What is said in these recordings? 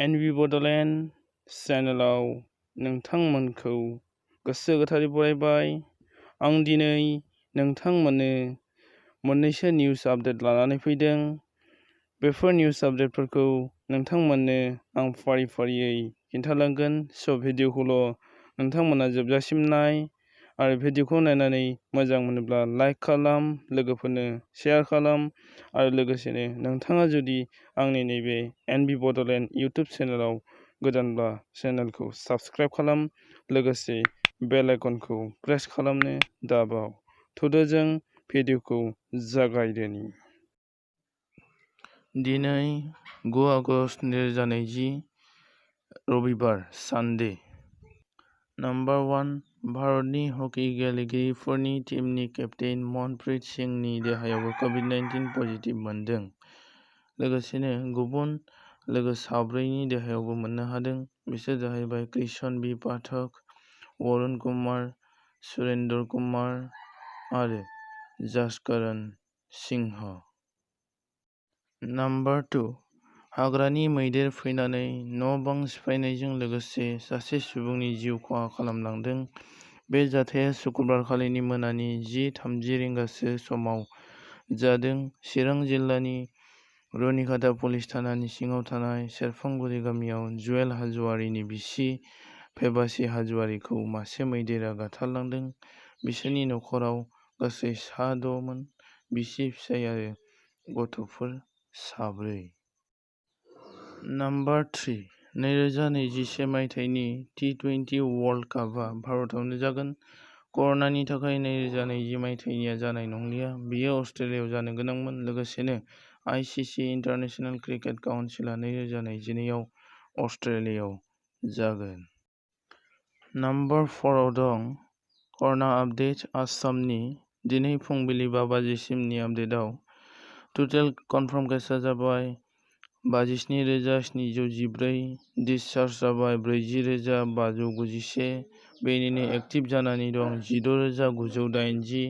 एनबि बड'लेण्ड चेनेलाव नोंथांमोनखौ गोसो गोथारै बरायबाय। आं दिनै नोंथांमोननो मोननैसो निउस आपडेट लानानै फैदों। बेफोर निउस आपडेटफोरखौ नोंथांमोननो आं फारि फारियै खिन्थालांगोन। स' भिडिअखौल' नोंथांमोना जोबजासिम नाय आरो भिडिअखौ नायनानै मोजां मोनोब्ला लाइक खालाम, लोगोफोरनो शेयार खालाम आरो लोगोसेनो नोंथाङा जुदि आंनि नैबे एनबि बड'लेण्ड इउटुब चेनेलाव गोदानब्ला चेनेलखौ साबस्क्राइब खालाम, लोगोसे बेल आइकनखौ प्रेस खालामनो दाबाव। थुदो जों भिडिअखौ जागायदोनि। दिनै 9 आगस्ट 2020 रबिबार सानडे। नाम्बार 1 भारतनि हकी गेलेगिरिफोरनि टीमनि केप्टेन मनप्रीत सिंहनि देहायावबो कभिड-19 पजिटिभ मोनदों। लोगोसेनो गुबुन लोगो साब्रैनि देहायावबो मोननो हादों। बिसोर जाहैबाय कृष्ण बी पाठक, वरुण कुमार, सुरेंद्र कुमार आरो जसकरण सिंह। नाम्बार 2 हाग्रानि मैदेर फैनानै न'-बां सिफायनायजों लोगोसे सासे सुबुंनि जिउ खहा खालामलांदों। बे जाथाया शुक्रबारखालिनि मोनानि 10:30 रिंगासो समाव जादों। चिरां जिल्लानि रुनिखाता पुलिस थानानि सिङाव थानाय सेरफांगुरि गामियाव जुवेल हाज'वारिनि बिसि फेबासि हाज'वारिखौ मासे मैदेरा गाथारलांदों। बिसोरनि नखराव गासै सा 6 मोन, बिसि, फिसाय आरो गथ'फोर 4। नाम्बार 3 2021 मायथाइनि टी20 वर्ल्ड कापआ भारतावनो जागोन। कर'नानि थाखाय 2020 मायथाइनिया जानाय नंलिया। बेयो अस्ट्रेलियायाव जानो गोनांमोन। लोगोसेनो आईसीसी इन्टारनेशनेल क्रिकेट काउन्सिलआ 2021 आव अस्ट्रेलियायाव जागोन। नाम्बार 4 आव दं कर'ना आपडेट आसामनि दिनै फुंबिलि 5 बाजिसिमनि आपडेटआव टटेल कनफार्म केसआ जाबाय 57,714, डिसचार्ज जाबाय 40,591, बेनिनो एक्टिभ जानानै दं 16,980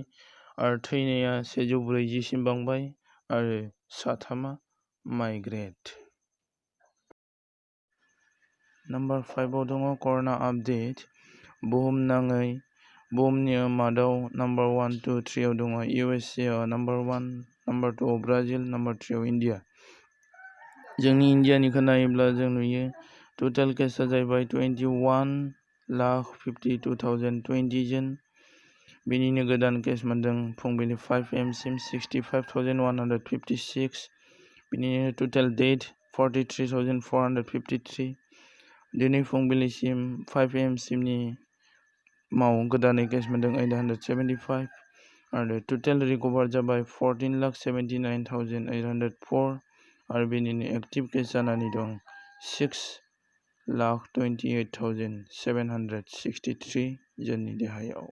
आरो थैनाया 140 सिम बांबाय आरो 3 माइग्रेट। नाम्बार 5 आव दङ कर'ना आपडेट बुहुमनाङै। बुहुमनि मादाव नाम्बार 1, 2, 3 आव दङ USA नाम्बार 1, नाम्बार 2 आव ब्राजिल, नाम्बार 3 आव इन्डिया। जोंनि इन्डियानिखौ नायोब्ला जों नुयो टटेल केसआ जाहैबाय 21,52,20 जन। बेनिनो गोदान केस मोनदों फुंबिलि 5 AM सिम 65,156। बेनिनो टटेल डेथ 43,453। दिनै फुंबिलिसिम 5 AM सिमनि गोदानै केस मोनदों 875 आरो टटेल रिकभार जाबाय 14,79,804 आरो बेनिनो एक्टिभ केस जानानै दं 6,28,763 जोंनि देहायाव।